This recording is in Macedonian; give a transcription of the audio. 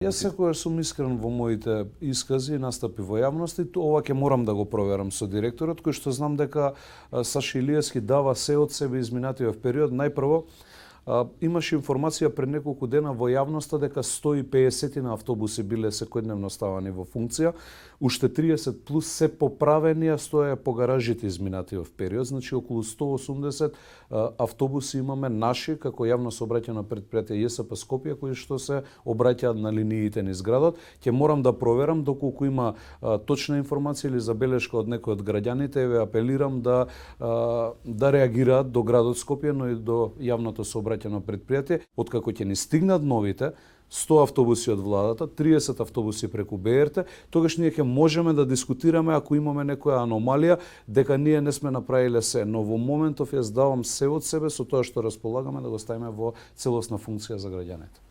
Јас секогаш сум искрен во моите искази и настапи во јавност и ова ќе морам да го проверам со директорот, кој што знам дека Саша Илиевски дава се од себе изминатиот период. Најпрво, имаше информација пред неколку дена во јавноста дека 150 на автобуси биле секојдневно ставани во функција, уште 30 плюс се поправени, а стоја по гаражите изминатиот период, значи околу 180 автобуси имаме наши како јавно сообраќајно предпријатие ЈСП Скопје кои што се обраќаат на линиите низ градот. Ќе морам да проверам доколку има точна информација или забелешка од некој од граѓаните, ве апелирам да реагираат до градот Скопје, но и до јавното сообраќајно предпријатие, откако ќе ни стигнат новите 100 автобуси од владата, 30 автобуси преку БРТ, тогаш ние ќе можеме да дискутираме ако имаме некоја аномалија дека ние не сме направиле се, но во моментов јас давам се од себе со тоа што располагаме да го ставиме во целосна функција за граѓаните.